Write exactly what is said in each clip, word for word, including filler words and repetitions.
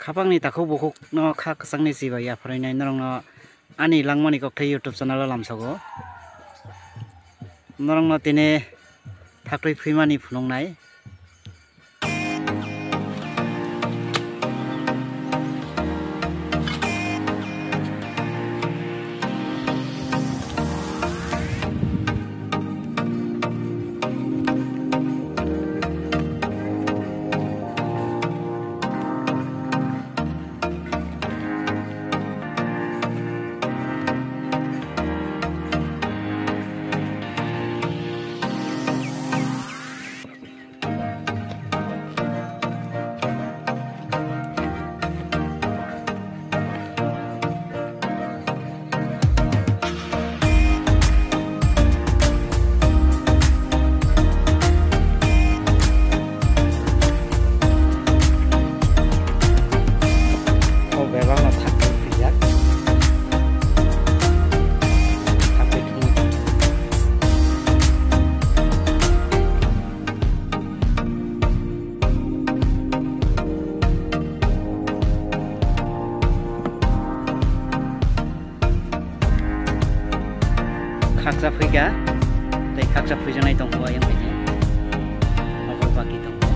Khapangni takhuk bukhukno kha kwchangni chibai yapharwi nai norokno ani Langmani Kokthai YouTube channel o lamsogo. Norokno tini thaktwi phwimani phunuknai. O bebakno thakwi thwijak. Thakwi thwngwi. Khakcha phuikha, tei khakcha phuijaknai tongkho ayang khaidi. Obo baki tongkho.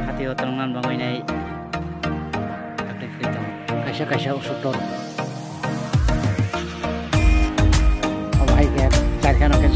Hati o tongnan bangwi nai. Haktwi phui tong. Kaisa kaisa usuk tor. Obo hai khe char kheno khe